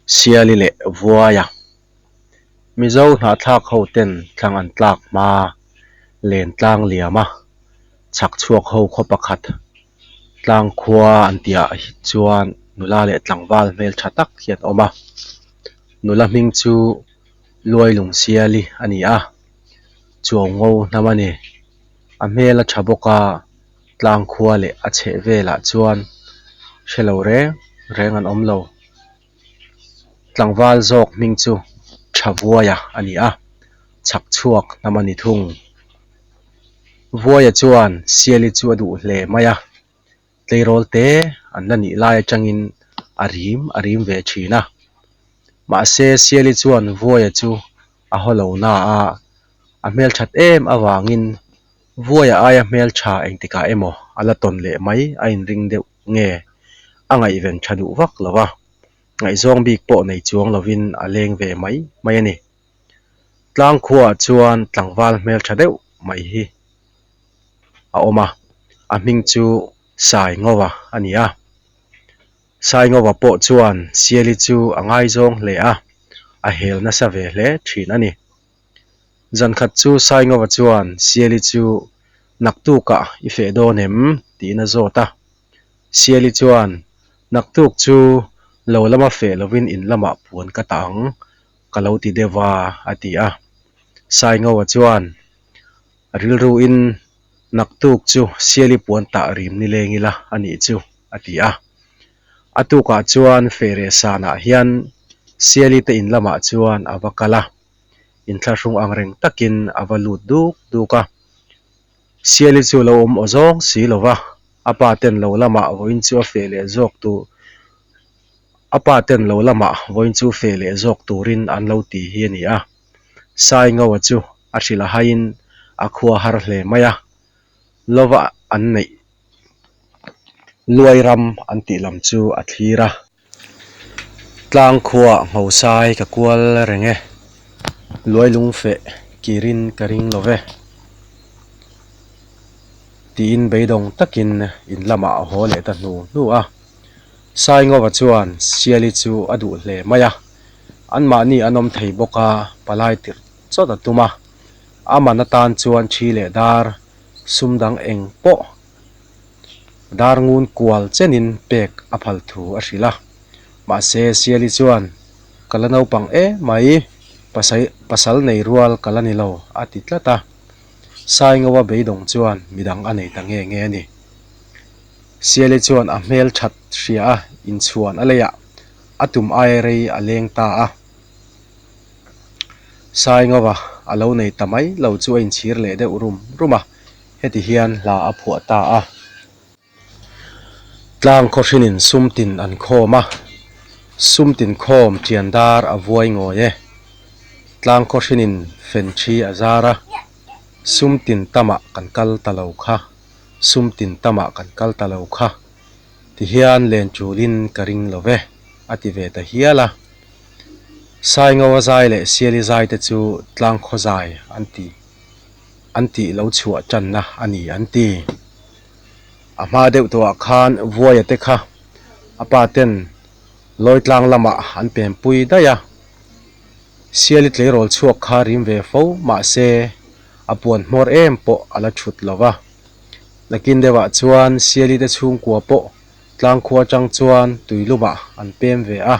Siali leh Vuaia. Mizo hnahthlak ho ten thlang an tlak hma len tlang liam a, chhak chhuak ho khaw pakhat tlang khua an tih ah hi chuan nula leh tlangval hmeltha tak hi an awm a, nula hming chu Luailungsiali a ni a, Chuaungo hnam a ni. A hmel a tha bawk a, tlang khua leh a chheh velah chuan hre lo reng reng an awm lo. Tlangval zawk hming chu Thavuaia a ni a, chhak chhuak hnam a ni thung. Vuaia chuan Siali chu a duh hle mai a, tleirawl te an la nih lai atangin a rim a rim ve thin a. Mahse Siali chuan Vuaia chu a haw lo na a, a hmelthat em avangin Vuaia aia hmeltha engtikah emaw a la tawn leh mai a inring deuh nge a ngaihven tha duh vak lo va, ngaihzawng bik pawh nei chuang lovin a leng ve mai mai a ni. Tlangkhuaah chuan tlangval hmeltha deuh mai hi a awm a, a hming chu Saingova a ni a. Saingova pawh chuan Siali chu a ngaizawng hle a, a hel nasa ve hle thin a ni. Zankhat chu Saingova chuan Siali chu Naktukah i feh dawn em? tiin a zawt a. Siali chuan Naktuk chu lo lama feh lovin in lamah puan ka tah ang ka lo ti deuh va a ti a. Saingova chuan A rilruin Naktuk chu Siali puan tah rim ni leng ila a nih chu a ti a. A tukah chuan Fehreh sanah hian Siali te in lamah chuan a va kal a, inthlahrung ang reng takin a va lut duk duk a. Siali chu lo awm aw zawng si lo va, a pa ten lo lamah vawiin chu a feh leh zawk tur a pa ten lo lamah vawiin chu feh leh zawk turin an lo ti hi a ni a. Saingoa chu a hrilh a haiin a khua har hle mai a, lova an neih Luai ram an tih lam chu a thlir a. Tlang khuaah nghosai ka kual reng e, luai lung feh kirin ka ring lo ve tiin beidawng takin in lamah a haw leh ta hnu hnu a. Saingova chuan Siali chu a duh hle mai a, anmahni an awm thei bawk a, palai tirh chawt a tum a, a man atan chuan thi leh dar sum dang eng pawh dar ngun kual chenin pek a phal thu a hrilh a. Mahse, Siali chuan, Ka la naupang e mai, pasal nei rual ka la ni lo, a ti tlat a. Saingoa beidawng chuan midang a nei ta nge nge a ni. Siali chuan a hmel that hria a, inchhuan a leiah a tum aia rei a leng ta a. Saingova a lo nei ta mai lo chu a inchhir leh deuh rum rum a, heti hian hla a phuah ta a. Tlang khawhrinin sum tin an khawm a, sum tin khawm ṭian dar a vuai ngawi e. Tlang khawhrinin fen ṭhi a zar a, sum tin tamah kan kal ta lo kha, sum tin tamah kan kal ta lo kha. Tihian len ṭulin ka ring lo ve, a ti ve ta hial a. Saingoa zai leh Siali zai te chu tlangkhaw zai an ti an tih lo chhuah tanna a ni an ti. A hma deuh tawhah khan Vuaia te kha a pa ten Lawitlang lamah an penpui daih a, Siali tleirawl chhuak kha rim ve fo mahse a puan hmawr em pawh a la thut lo va. Nakin deuhah chuan Siali te chhungkua pawh Tlangkhua atang chuan tuilumah an pem ve a,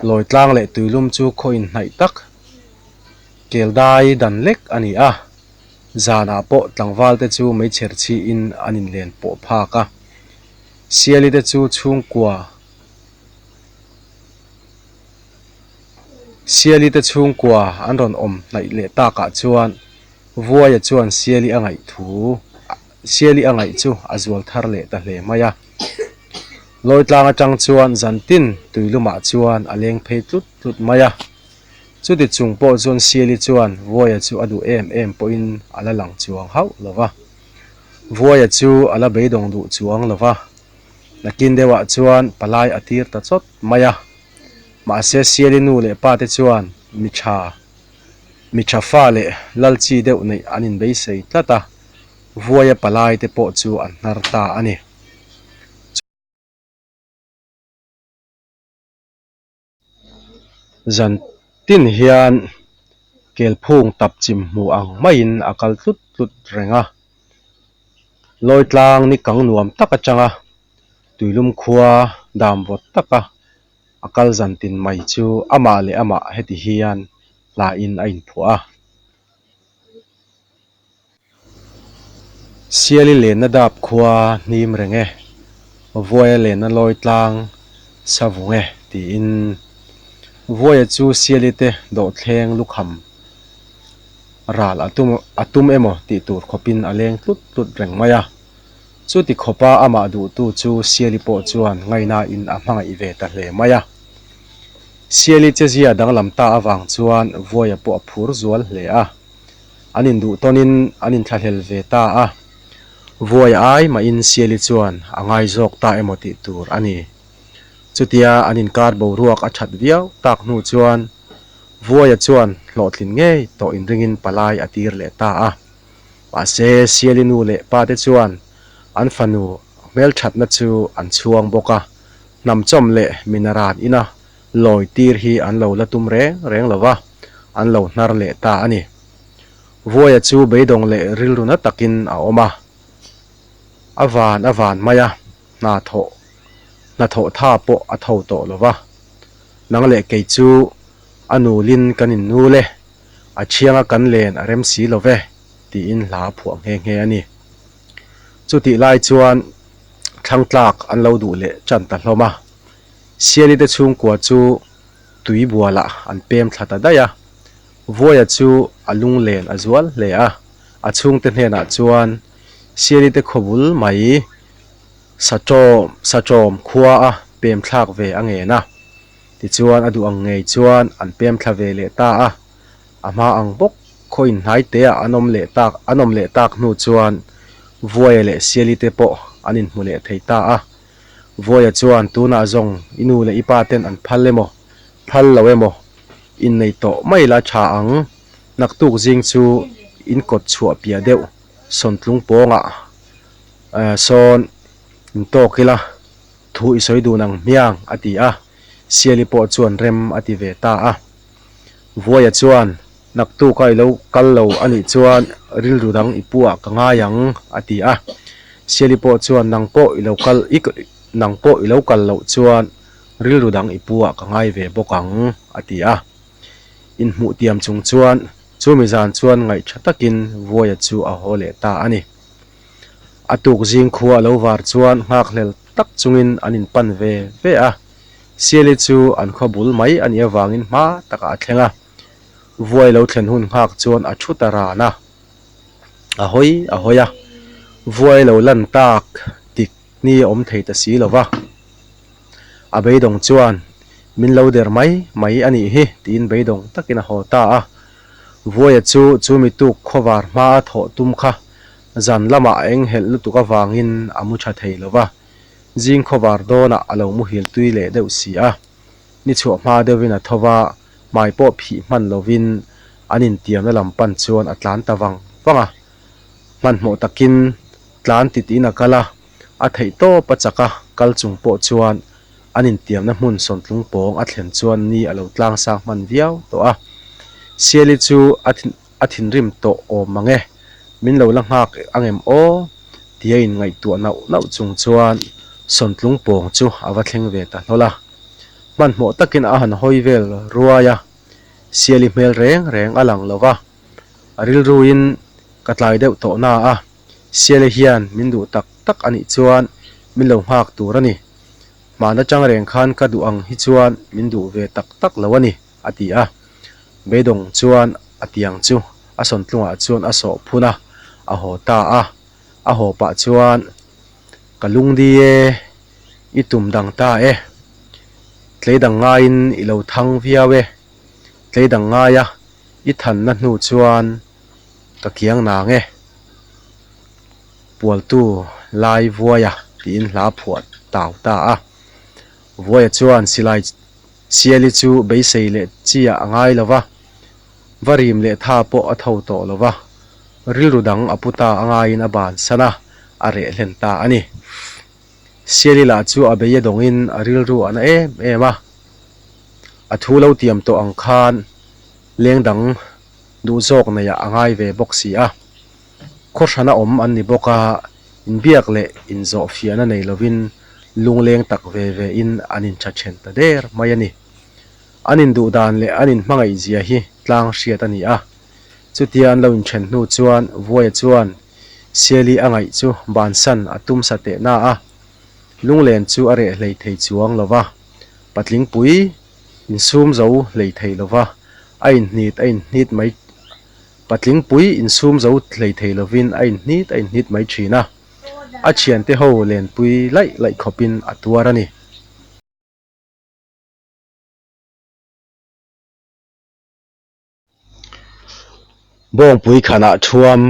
Lawitlang leh tuilum chu khaw inhnaih tak Keldai dan lek a ni a, zanah pawh tlangval te chu meichher chhiin an inlen pawh phak a. Siali te chu chhungkua Siali te chhungkua an rawn awm hnaih leh takah chuan Vuaia chuan Siali a ngaih thu Siali a ngaih chu a zual thar leh ta hle mai a. Lawitlang atang chuan zantin tuilumah chuan a leng phei tlut tlut mai a. Chuti chung pawh chuan Siali chuan Vuaia chu a duh em em pawhin a la lang chuang hauh lo va. Vuaia chu a la beidawng duh chuang lo va. Nakin deuhah chuan palai a tir ta chawt mai a. Mahse Siali nu leh pa te chuan mi tha Mi tha fa leh lal chi deuh neih an inbeisei tlat a, Vuaia palai te pawh chu an hnar ta a ni. Zan tin hian kelphung tap chim hmu ang maiin a kal tlut tlut reng a. Lawitlang ni kang nuam tak atanga tuilum khua dam vawt taka a kal zan tin mai chu amah leh amah heti hian hlain a inphuah a. Siali lenna dap khua hnim reng e, Vuaia lenna lawi tlang sa vung e tiin Vuaia chu Siali te dawhthleng lukham ral a tum a tum emaw tih tur khawpin a leng tlut tlut reng mai a. Chuti khawpa amah duhtu chu Siali pawh chuan ngaihnain a hmangaih ve ta hle mai a. Siali chezia danglam ta avang chuan Vuaia pawh a phur zual hle a. An induh tawnin an inthlahlel ve ta a, vuai ai mahin Siali chuan a ngai zawk ta emaw tih tur a ni. Chutia an inkar boruak a that viau tak hnu chuan Vuaia chuan hlawhtlin ngei tawh inringin palai a tir leh ta a. Mahse, Siali nu leh pa te chuan an fanu hmelthatna chu an chhuang bawk a, hnamchawm leh minaran ina Lawi tir hi an lo la tum reng reng lo va, an lo hnar leh ta a ni. Vuaia chu beidawng leh rilru na takin a awm a, a van a van mai a, hna thawh hna thawh tha pawh a tho tawh lo va. Nang leh kei chu a nulin kan innul e, a thianga kan len a rem si lo ve, tiin hla a phuah nghe nghe a ni. Chutih lai chuan thlangtlak an lo duh leh tan ta hlawm a. Siali te chhungkua chu tui bualah an pem thla ta daih a, Vuaia chu a lunglen a zual hle a, a chhungte hnenah chuan Siali te khawbul mai Saṭawm Saṭawm khua a pem thlak ve a ngen a, tichuan a duh ang ngei chuan an pem thla ve leh ta a, a hma ang bawk khaw inhnai teah an awm leh tak an awm leh tak hnu chuan Vuaia leh Siali te pawh an inhmu leh thei ta a. Vawiah chuan tunah zawng i nu leh i pa ten an phal emaw, phal lo emaw, innei tawh mai la tha ang. Naktuk zing chu in kawt chhuah piah deuh sawntlung pawngah sawn in tawk ila thu i sawi dun ang hmiang a ti a, Siali pawh chuan rem a ti ve ta a. Vawiah chuan Naktuka i lo kal lo a nih chuan rilru dang i pu ah ka ngai ang a ti a. Siali pawh chuan nang pawh i lo kal i nang pawh i lo kal loh chuan rilru dang i pu ah ka ngai ve bawk ang a ti a. Inhmuh tiam chung chuan chumi zan chuan ngaih tha takin Vuaia chu a haw leh ta a ni. A tuk zing khua a lo var chuan nghakhlel tak chungin an inpan ve ve a. Siali chu an khaw bul mai a nih avangin hma takah a thleng a. Vuai lo thlen hun nghak chuan a thu ta ran a, a hawi a hawi a, vuai lo lan tak dik ni a awm thei ta si lo va. A beidawng chuan, Min lo der mai mai a nih hi, tiin beidawng takin a haw ta a. Vuaia chu chu mi tuk khawvar hmaa thawh tum kha zan lamah a enghelh lutuk avangin a mu tha thei lo va, zing khawvar dawnah a lo muhil tui leh deuh si a. Ni chhuah hma deuhin a tho va, hmai pawh phih hman lovin an intiamna lam pan chuan a tlan ta vang vang a. Hmanhmawh takin tlan titiin a kal a, a theih tawp a chak a, kal chung pawh chuan an intiamna hmun sawntlung pawng a thlen chuan ni a lo tlang sang hman viau tawh a. Siali chu a a thinrim tawh awm mang e, min lo la nghak angem aw? tia inngaihtuah nauh nauh chung chuan sawntlung pawng chu a va thleng ve ta hlawl a. Hmanhmawh takin a han hawi vel ruai a, Siali hmel reng reng a lang lo va, a rilruin ka tlai deuh tawh na a, Siali hian min duh tak tak a nih chuan min lo nghak tur a ni. Hman atang reng khan ka duh ang hi chuan min duh ve tak tak lo a ni, a ti a. Beidawng chuan a tiang chu a sawntlungah chuan a sawh phun a, a haw ta a. A haw pah chuan ka lungdi e. I tum dang ta e. Tlei dang ngaiin i lo thang viau e. Tlei dang ngaia i thanna hnu chuan ka kiang nang e. Pualtu lai Vuaia tiin hla phuah tau ta a. Vuaia chuan silai siali chu beisei leh chiah a ngai lo va, va rim leh tha pawh a tho tawh lo va, rilru dang a pu ta a ngaiin a bansan a, a reh hlen ta a ni. Siali lah chu a bei a dawngin a rilru a na em em a. A thu lo tiam tawh ang khan leng dang duh zawk neiah a ngai ve bawk si a. Khaw hrana awm an ni bawk a, inbiak leh inzawh fiahna nei lovin lungleng tak ve ve in an intha then ta der mai a ni. An induh dan leh an inhmangaih zia hi tlang hriat a ni a. Chutia an lo inthen hnu chuan Vuaia chuan Siali a ngaih chu bansan a tum sa teh na a, lunglen chu a reh hlei thei chuang lo va, patling pui insum zo hlei thei lo va, a inhnit a inhnit mai patling pui insum zo hlei thei lovin a inhnit a inhnit mai thin a, a thiante ho lenpui laih laih khawpin a tuar a ni. Bawngpui khanah thuam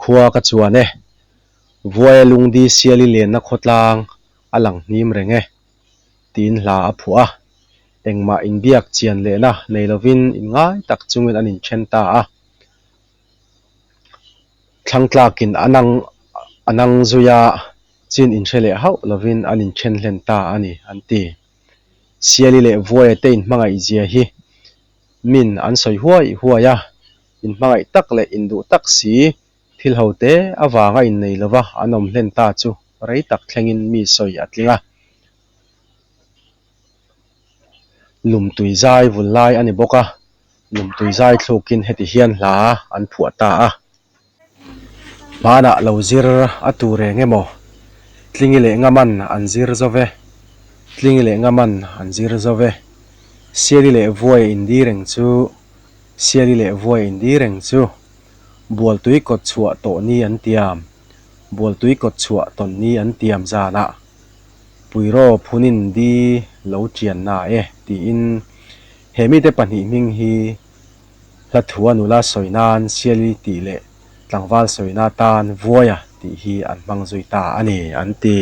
khua ka chuan e, Vuaia lungdi siali lenna khawtlang a lang hnim reng e, tiin hla a phuah a. Engmah inbiak chian lehna nei lovin inngai tak chungin an inthen ta a. Thlangtlakin a nang a nang zui a, chin inhre leh hauh lovin an inthen hlen ta a ni, an ti. Siali leh Vuaia te inhmangaih zia hi Min an sawi huai huai a, inhmangaih tak leh induh tak si thil ho te avanga innei lova an awm hlen ta chu rei tak thlengin mi sawi a tling a. Lumtui zai vul lai a ni bawk a, lumtui zai thlukin heti hian hla an phuah ta a. Hmanah lo zir a tur eng emaw? Tlingi leh Ngaman an zir zo ve, Tlingi leh Ngaman an zir zo ve. Siali leh Vuai indi reng chu, Siali leh Vuai indi reng chu. Bualtui kawt chhuah tawh ni an tiam, Bualtui kawt chhuah tawn ni an tiam zanah Puiraw phunin di lo tian na e tiin he mite pahnih hming hi Hla thua nula sawi nan Siali tih leh tlangval sawina tan Vuaia tih hi an hmang zui ta a ni, an ti.